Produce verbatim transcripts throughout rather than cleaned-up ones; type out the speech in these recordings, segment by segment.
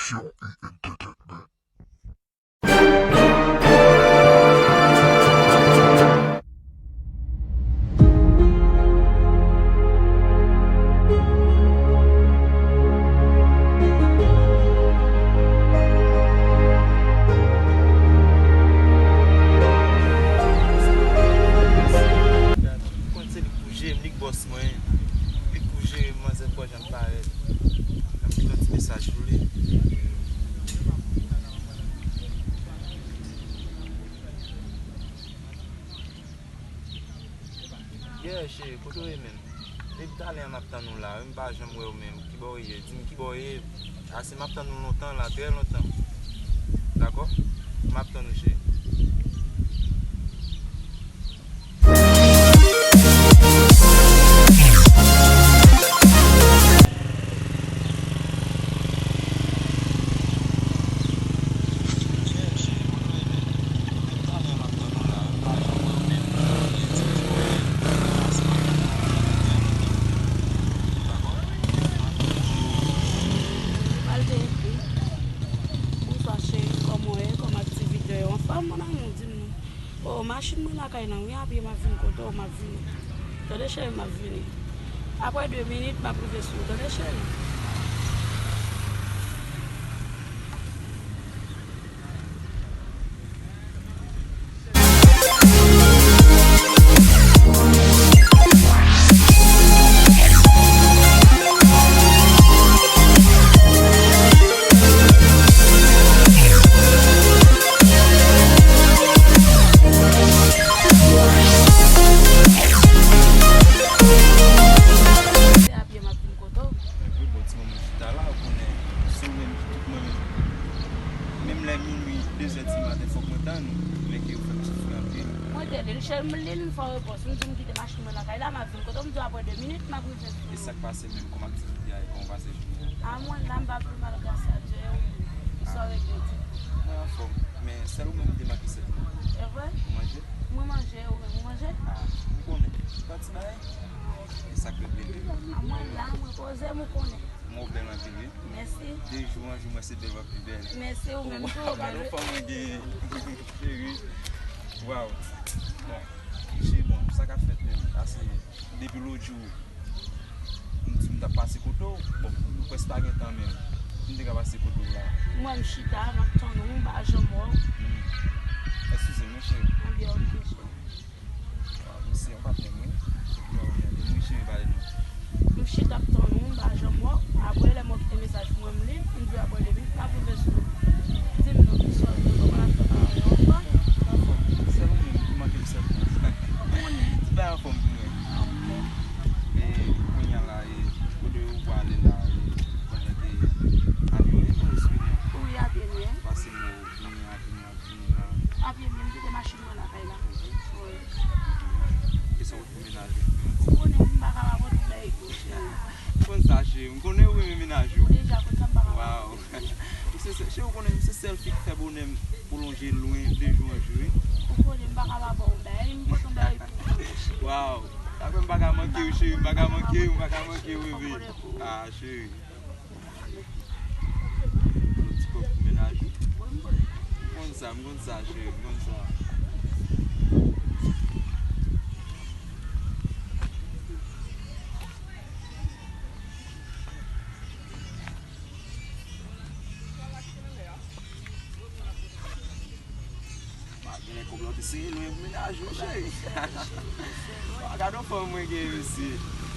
Production et Entertainment. Konn se li k pou jere m, li k bòs mwen. Li k pou jere m, manzè kwè jan l parèt. N ap kite yon ti mesaj pou li. Yeah, cheri, kote w ye menm? Depi talè a m ap tann ou la wi, m pa janm wè w menm. Kibò w ye? Di m kibò w ye. Ase m ap tann ou lontan la, trè lontan. Dakò? M ap tann ou, cheri. Bonswa, cheri. Kòman w ye? Kòman aktivite yo? Anfòm, mon amour, di m non. Oh, machin mwen lakay la, wi, apye m ap vin kote w, m ap vini. Tande, cheri, m ap vini. Apre de minit, m ap rive sou ou, tande, cheri. Se apye m ap vin kote w. Epi bon ti manman chita la, ou konnen, se ou menm ki tout mwen menm. Menm lè minui, de zè di maten, fòk mwen tann ou, men ke ou fè m soufri anpil. Mwen tande l, cheri, m li, m fè w repons, m di m kite machin mwen lakay la, m ap vin kote w, m di w apre de minit, m ap rive sou ou. E sa k pase menm, kòman aktivite a ye, kòman w pase jounen an? A, mwen la, m pa pi mal, gras a Dye, e ou menm? Bonswa, Regret. Mwen anfòm, men sèl ou menm m te manke sèlman. E vre? Ou manje? Mwen manje, ou menm ou manje? A, ou konnen. Yon ti bagay? E sa k regle menm. A, mwen la, mwen poze m, ou konnen. Mwen ou bèl anpil, wi. Mèsi. De jou an jou, mwen se bèl, w ap pi bèl. Mèsi, ou menm tou, ou bèl, wi. Waw, gade yon fanm mwen gen, cheri. Waw. Bon, cheri, bon, sa k ap fèt menm? Pase depi lòt jou, m di m t ap pase kote w. Bon, m prèske pa gen tan menm. M te ka pase kote w la. Mwen, m chita, m ap tann ou, m pa janm wè w. Hmm. Eskize m, wi, cheri. Anbyen, ok, cheri. Waw, misye yon patnè m, wi. Yon patnè m, wi, cheri, pale non. M chita ap tann ou, m pa janm wè w. Apre, lè m wè w kite mesaj pou mwen, m li, m di w apre de minit, m ap rive sou ou. Di m non, ki sòl, kòman l ap fè pa wè w ankò? Sèl ou menm ki manke m sèlman. Ou konnen. Ti bagay anfòm pou mwen. A, ok. E kounye a la, e kote ou prale la, e pandan ke apye w ye, mwen espere. Wi, apye m ye. Pase m wè w vini, apye m ap vini la. Apye m ye, m kite machin mwen lakay la. Wi. Kisa w t pou menaj ou? Ou konnen m pa ka pa pote w bay tou, cheri. M konn sa, cheri. M konnen ou renmen menaj ou. Ou deja konn sa, m pa ka pa pote l. Waw. Ou se sè-, cheri, ou konnen m se sèl fi k fè bonè m pwolonje lwen de jou an jou, wi. Ou konnen m pa ka pa ba w bay, m pote w bay pou ou, cheri. Waw. Sa fè m pa ka manke w, cheri. M pa ka manke w, m pa ka manke w, bebe. A, cheri. Yon ti kòb pou menaj ou. M konn sa, m konn sa, cheri, m konn sa. Pa genyen kòb la, w te sere lwen pou menaj ou, cheri. Wa, gade yon fanm mwen gen, mesye.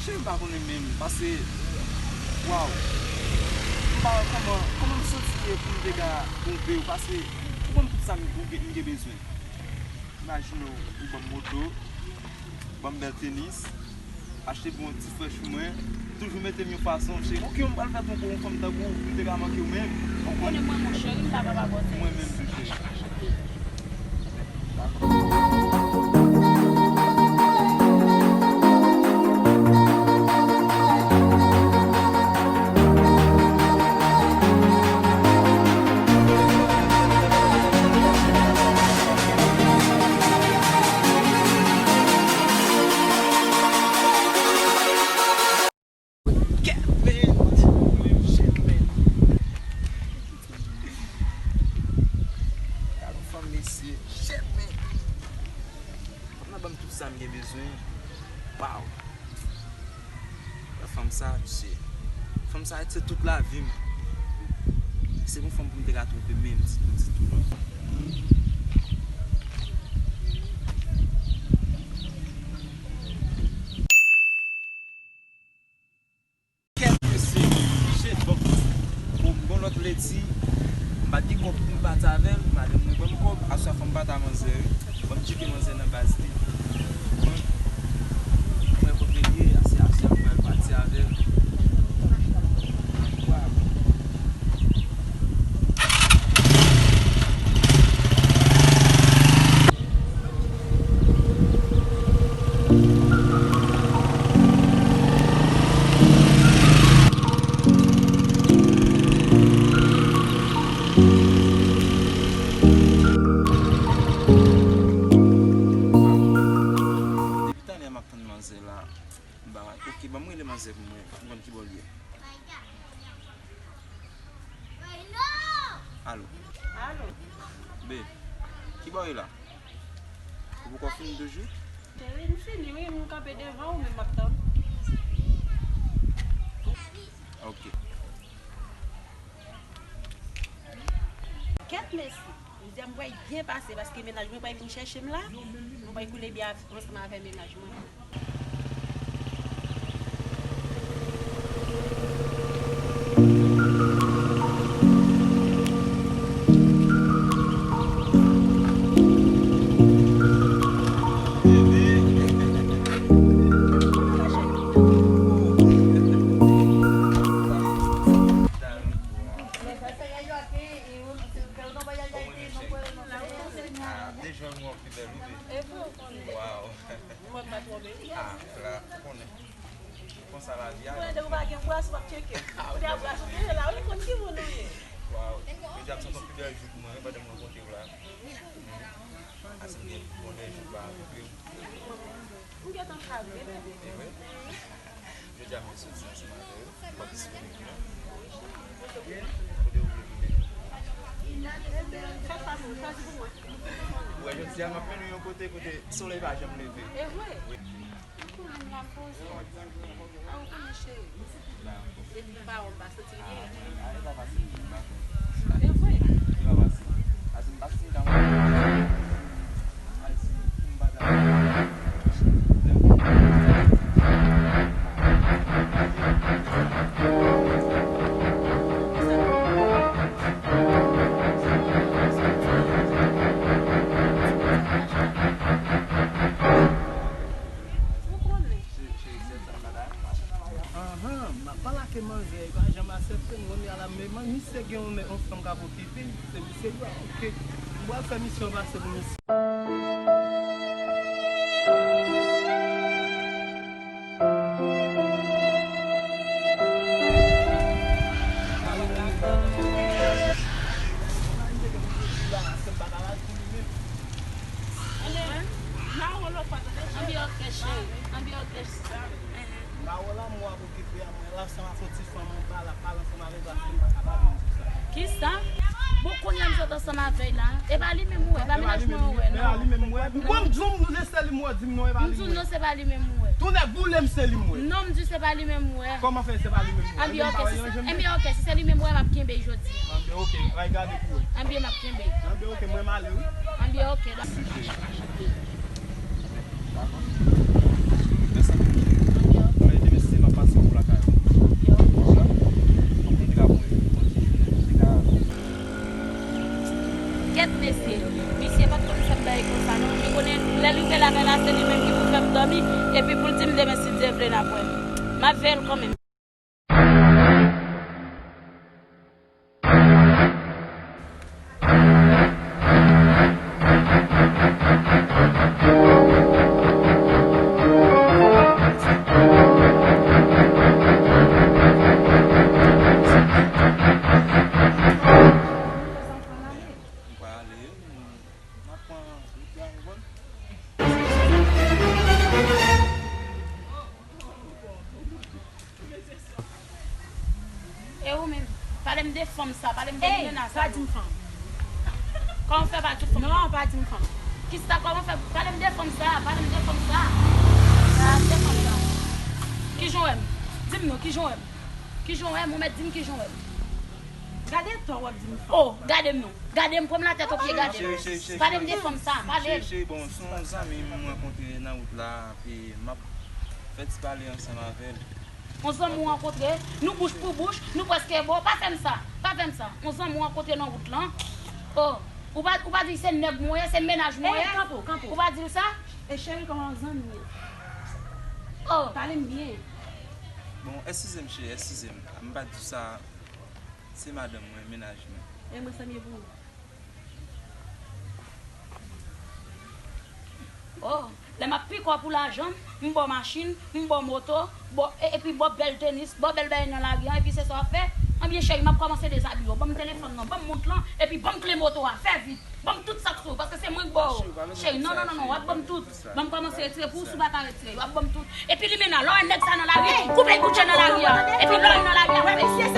Cheri, m pa konnen menm, paske, waw. M pa wè kòman, kòman m soti ye pou m te ka twonpe w, paske ou konn tout sa m, m gen, m gen bezwen. Imajine w, ou ban m moto, ban m bèl tenis, achte pou yon ti frèch pou mwen, toujou mete m yon fason, cheri. Oke, m pral fè twonpe yon fanm tankou w, m te ka manke w menm. Ou konnen mwen, mon cheri, m pa ka pa bòtè. Mwen menm tou, cheri. Bezwen. Waw. Wè fanm sa, mesye. Fanm sa, se tout lavi m. Se yon fanm pou m te ka twonpe menm ditou, ditou, non. Kèt mesye, chef, bon. Bon, bon, lòt ledi, m pa t gen kòb pou m pati avè l, madanm mwen ban m kòb, aswè fò m pati a manzè, wi. Ban m tcheke manzè nan baz li. Bon, mwen kote l ye, aswè, aswè, m pral pati avè l. Waw. Depi talè m ap tann manzè la, m pa wè. Ok, ban m rele manzè pou mwen, pou m konn ki bò l ye. Alo. Alo. Babe, ki bò w ye la? Ou poko fini toujou? Cheri, m fini wi, m kanpe devan ou menm m ap tann. Ok. Kèt mesye, jodi a m pral byen pase paske mennaj mwen pral vin chèche m la. Nou pral koule byen ansanm avè mennaj mwen. Deja nou pi bèl, wi. Waw. Mwen pa twò beni. Ah, la, ou konnen. Konsa lavi a. Ou konnen depi w pa gen bras, w ap tcheke. Ou te a bras ou genyen la, ou konn ki moun ou ye. Waw. Jodi a m santi yon pi bèl jou pou mwen, wi, pandan m rankontre w la. Ase m gen bonè jou pa rankontre w. M gentan kab, wi, bebe. E wi. Jodi a m vin soti ansanm avè w. W ap disponib, non? Kote w vle vin? Chak sa pou ou, chwazi pou mwen. Ou wè, jodi a m ap mennen w yon kote, kote solèy pa janm leve. E vre? Wi. Ou konnen m la poze. A, ou konnen cheri. Depi pawòl pa soti byen. E vre. Ou konnen. Anhan, m ap pale ak manzè, li pa janm aksepte m, Romy a la, men misye gen yon, yon fanm k ap okipe l, se misye li ap okipe. M pral fè misyon pase pou misye. Anbyen oke, cheri. Anbyen oke, sista. Pawòl lanmou ap okipe a mwen la, ansanm ak yon ti fanm anba la, pale ansanm avè l paske m pa ka pa vin di sa. Kisa? Bon, kounye a m sot ansanm avè l la. E pa li menm ou wè, e pa mennaj mwen ou wè, non. E pa li menm ou wè. Bon, m di w, m di w se li m wè, di m non, e pa li m wè. M di w non, se pa li menm ou wè. Tou nèt boule m, se li m wè. Non, m di w se pa li menm ou wè. Kòman fè se pa li menm ou wè? Anbyen oke, si se, anbyen oke, si se li menm ou wè, m ap kenbe jodi. Anbyen oke, bay gade pou wè. Anbyen m ap kenbe. Anbyen oke, mwen m ale wi. Anbyen oke. Kèt mesye, misye pa t konn fè m bagay konsa non. Li konnen lè l rive lakay la, se li menm ki pou fè m dòmi, epi pou l di m demen si Dye vle n ap wè. M ap veye l kanmenm. E ou menm? Pale m de fanm sa, pale m de Milena sa. Ey, pa di m fanm. Kòman w fè pa di fanm? Non, pa di m fanm. Kisa, kòman fè? Pale m de fanm sa, pale m de fanm sa. Pale m de fanm sa. Kijan w wè m? Di m non, kijan w wè m? Kijan w wè m? Ou mèt di m kijan w wè m. Gade tan w ap di m fanm. Oh, gade m non. Gade m, pran m latèt o pye, gade m. Pale m de fanm sa, pale m. Cheri, cheri, bon, se yon zanmi m rankontre nan wout la, epi m ap fè ti pale ansanm avè l. Yon zanmi w rankontre, nou bouch pou bouch, nou prèske bon, pa fè m sa, pa fè m sa. Yon zanmi w rankontre nan wout lan. Oh, ou pa, ou pa di se nèg mwen ye, se mennaj mwen ye. Ey, kanpe w, kanpe w. Ou pa di l sa? E cheri, kòman w zanmi an? Oh. Pale m byen. Bon, eskize m, cheri, eskize m. M pa di sa. Se madanm mwen, mennaj mwen. E mwen, sa m ye pou ou? Oh, lè m ap pike w pou lajan, m ba w machin, m ba w moto, ba w, e, epi ba w bèl tenis, ba w bèl bagay nan lari an, epi se sa w ap fè? Anbyen, cheri, m ap kòmanse dezabiye w. Ban m telefòn nan, ban m mont lan, epi ban m kle moto a, fè vit. Ban m tout sa k sou ou, paske se mwen k ba w yo. Cheri, non, non, non, non, w ap ban m tout. Ban m kòmanse retire pou ou, si w pa ka retire, w ap ban m tout. Epi limena, lè w wè nèg sa nan lari, koupe l koutje nan lari a. Epi lè w nan lari a, wè misye,